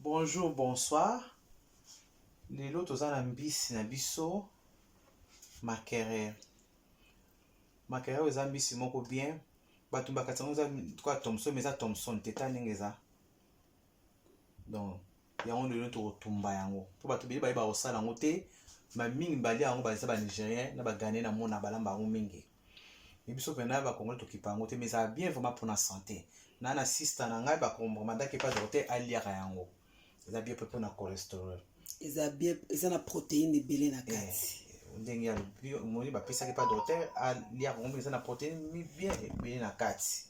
Bonjour, bonsoir. Lelo toza na mbisi na biso makerere. Makerere oyo eza mbisi moko bien. Bato bakati yango eza kwa Thomson mais eza Thomson te ta ndenge eza. Donc yango lelo tokotumba yango mpo bato ebele bayeba kosala yango te ma mingi balia yango baza ba nigérien na ba ghanéen na mona balamba yango mingi. Mais biso pena ba congolais tokipa yango te mais ezala bien vraiment mpona santé. Na na sister na ngai bakomandaki epa docteur aliaka yango. Eza bien mpe mpona cholesterol. Eza bien, eza na protéine ebele na kati. Eh, ndenge alobi omoni bapesaki epa docteur aliaka yango eza na protéine bien ebele na kati.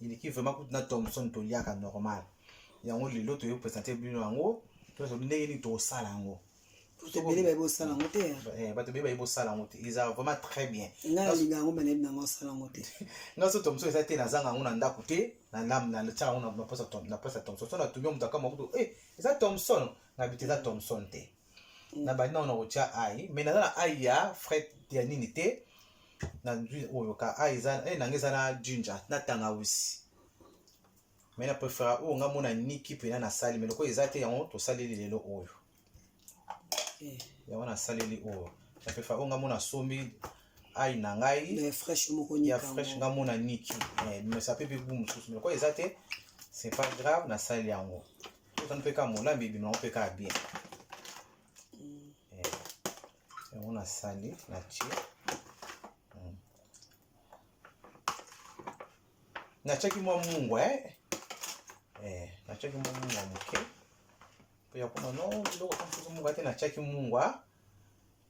Eleki vraiment kutu na Thomson toliaka normal. Yango lelo toyei kopresente bino yango tozobi ndenge nini tokosala yango. Bato ebele bayebi osala yango te. Eh, bato ebele bayebi osala yango te. Eza vraiment très bien. Ngai nalinga yango me nayebi nango osala yango te. Ngai so Thomson eza te nazanga yango na ndako te natiaka yango na place ya Thomson. So natumbi moto akamwa kutu eh, eza Thomson ngai bite eza Thomson te. Na bandi nango na kotia ai mais naza na ai ya frais ya nini te. Nazwi oyo ka ai eza eh, nanga eza na ginger na tangawisi. Mais na préfère oyo nga mona niki mpena nasali mais lokola eza te yango tosaleli lelo oyo. Eh. Yango nasaleli oyo. Na préfère oyo nga mona sombi ai na ngai ya fresh moko ya fresh nga mona niki eh, mais ça peut mpe goût mosusu mais lokola eza te c'est pas grave nasali yango. Tozana mpe kaka molambi ebima yango mpe kaka bien. Eh, yango nasali natie natiaki mwa mungwa eh? Eh, natiaki mwa mungwa moke mpo ya koma no biloko ta mosusu mungwa te natiaki mungwa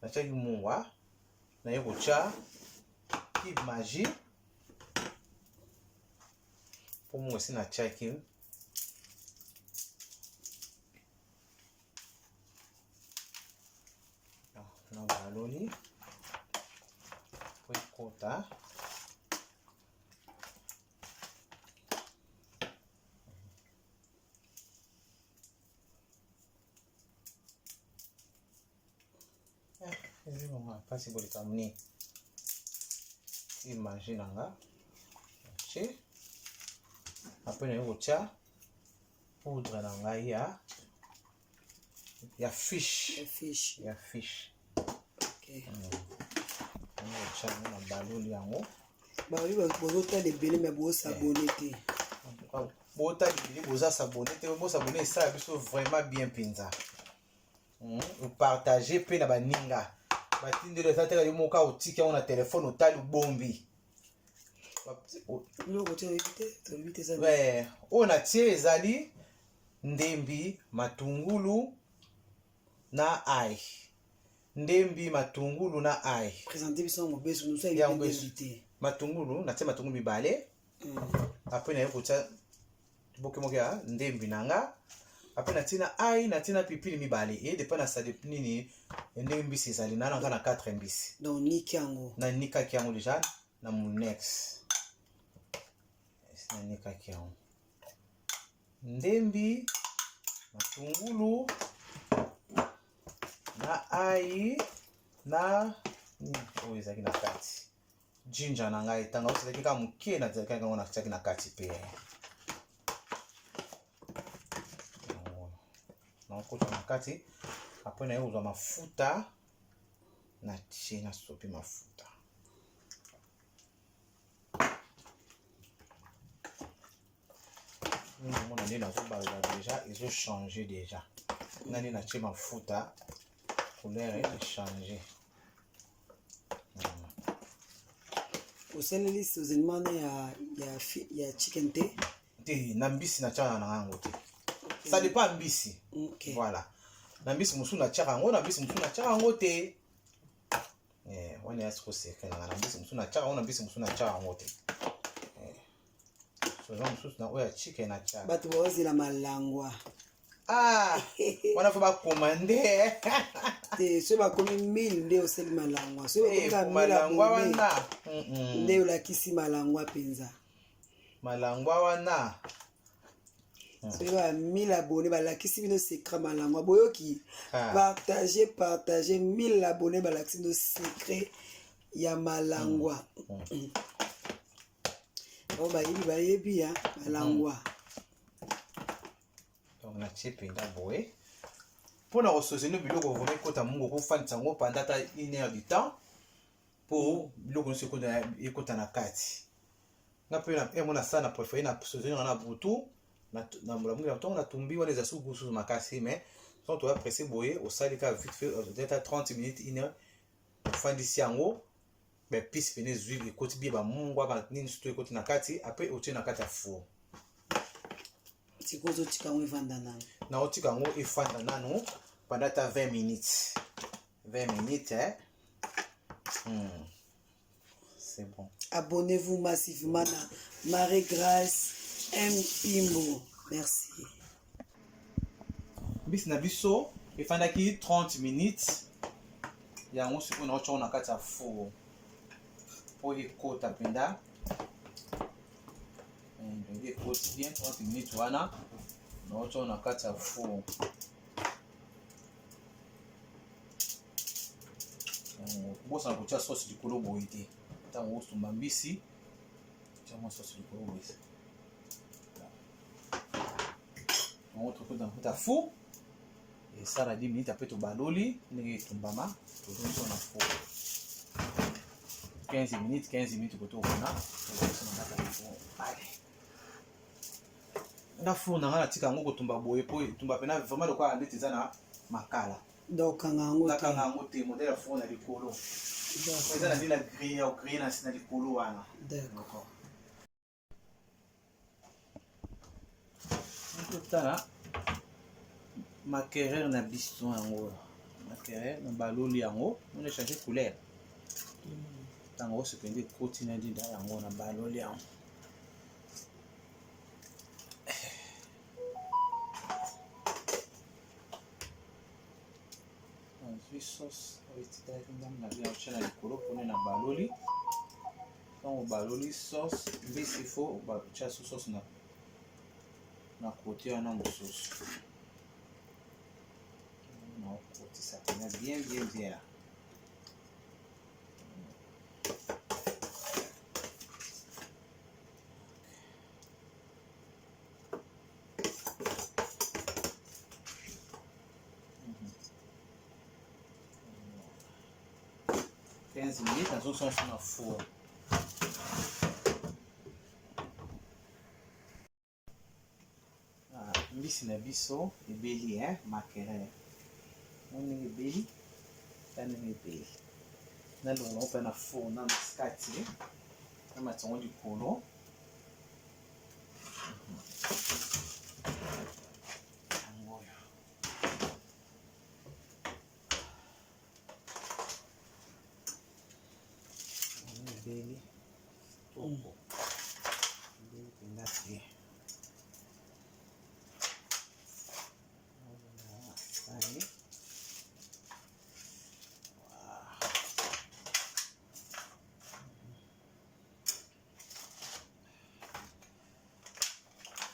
natiaki mungwa naye kotya cube magie mpo mungwa esi natiaki na baloli po ekota ezibonga mpasi boleka mni image na nga tie apres naye kotya poudre na ngai ya ya fish ya fish ya fish okay. Otya yango na baloli yango babi bozotala ebele me bosabone te botala ebele boza sabone te bosabone esala biso vraiment bien mpenza opartage mpe na baninga batindeli eza teka yo moko otiki yango na telefone otali obombi oyo natie ezali ndembi matungulu na ai ndembi matungulu na ai présente biso yango beso mosusu ayebi ndembi te matungulu natie matungulu mibale apres naye kotia boke moko ya ndembi na nga apres natie na ai natie na pipili mibale eye depa na sali nini ndenge mbisi ezali na nanga na 4 mbisi donc niki yango nanikaki yango deja na munex nanikaki yango ndembi matungulu na ai na nini oyo ezalaki na kati ginger na ngai tangawisi ezalaki kaka moke natiaki yango natiaki na kati mpe nakokota na kati apres naye kozwa mafuta natie nasopi mafuta Omona nde nazobalola deja ezo change deja nga nde natie mafuta couleur echange. Osaleli assaisonnement na ya chicken te? Te, na mbisi natiaka na yango te. Ça dépend ya mbisi. Okay. Voilà. Na mbisi mosusu natiaka yango, na mbisi mosusu natiaka yango te. Eh, wana ya siko secret na nga na mbisi mosusu natiaka yango, na mbisi mosusu natiaka yango te. Eh. Soza mosusu na oyo ya chicken natiaka. Bato baozela malangwa. Ah, wana fo bakomande. Te, soki bakomi 1000 nde osali malangwa. Soki Eh, bakomi po 1000 malangwa abonné wana. nde olakisi malangwa mpenza. Malangwa wana. Soki ba 1000 abonné balakisi bino secret malangwa boyoki. Partage partage 1000 abonné balakisi bino secret ya malangwa. Oyo bayebi bayebi ya malangwa. Donc Natie mpenza boye mpo na kosozene biloko vraimen ekota mungu, okofandisa yango pendant ata une heure du temps mpo biloko nyonso ekota na kati. Nga mpe yango nasala na préféré na sozene nga na butu, na molamuki na ntongo natumbi wana, eza suku susu makasi. Mais soki toya presse boye, osali kaka vite fait ata 30 minutes, une heure, ofandisi yango, baépices pene ezwi, ekoti bie, bamungwa, banini surtout ekoti na kati. Après otie na kati ya four. Sikoyo ozotika yango evanda nano? Naotika yango efanda nano pendant ata 20 minutes, 20 minutes, eh? C'est bon. Abonnez-vous massivement na Marie Grâce Mpimbo, merci. Mbisi na biso efandaki 30 minutes, yango sikoyo naotyango na kati ya four mpo ekota mpenza. Ndenge ekoti bien 30 minutes wana, naotyango na kati ya four. Kobosana kotia sauce likolo boye te. Ntango osumba mbisi, tia mwa sauce likolo boye. Yango tokota na kota four, esala 10 minutes. Apres tobaloli ndenge etumbama, tozongisa na four 15 minutes, 15 minutes koto kuna, tozongisa na kati ya four. Allez, nga four na nga natika yango kotumba boye po etumba pena vraiment lokola ndeti eza na makala. Donc kanga yango te? Nakanga yango te. Modèle ya four na likolo eza na ndenge na grille ya grille na likolo wana. D'accord. Totala maquerelle na biso yango. Maquerelle na baloli yango, on échange couleur ntango osepende ekoti na ndinda yango na baloli yango. Nazwi sauce oyo etikalaki ndambo na bino, otya na likolo mpona na baloli. Ntango baloli sauce mbisi, fo batya so sauce na kote wana mosusu, naokotisa mpena bien bien bien. 15 minutes, nazosonso na four. Ah, mbisi na biso ebeli, eh? Maquerelle mo ndenge ebeli, ta ndenge ebeli. Nalongola mpe na four na kati, na matingo likolo. Yango oyo ebeli kitoko, ebeli mpenza te. Allez.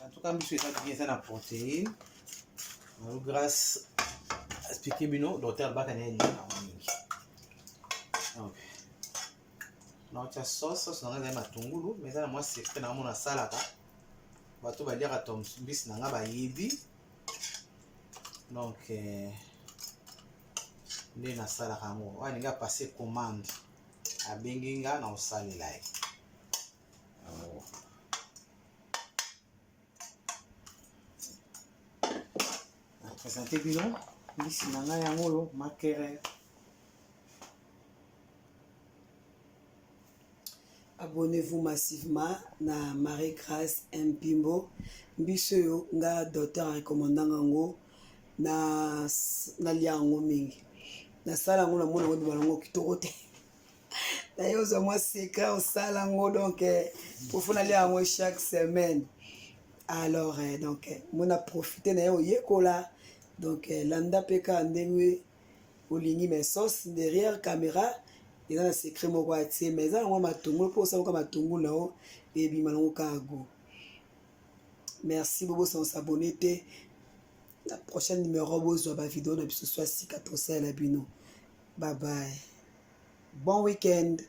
En tout cas, mbisi eza bien, eza na protéine. Marie Grâce expliqué bino, docteur alobaka na ye yango mingi. Ok, naotya sauce. Sauce na ngai ezali matungulu, mais eza na mwa secret na ngai nasalaka. Bato baliaka to mbisi na ngai bayebi. Donc nde nasalaka yango, oyo alingi apase commande, abengi nga na kosalela ye yango. Na présente bino mbisi na ngai yango oyo, maquerelle. Abonnez-vous massivement na Marie Grâce Mpimbo. Mbisi oyo nga docteur arecommandanga yango, na nalia yango mingi, nasala yango, namona yango ebima yango kitoko te. Naye ozwa mwa secret osala yango, donc pofo nalia yango chaque semaine. Alors donc mona profite na ye oyekola. Donc landa mpe kaka ndenge olingi, mais sauce derrière caméra eza na secret moko atie, mais eza yango matungulu, mpo osalaka matungulu na yo ebima nango kaka go. Merci, bobosana s'abonner te. Na prochaine numéro bozwa bavideo na biso so ya sika tosalela bino. Bye bye, bon week-end.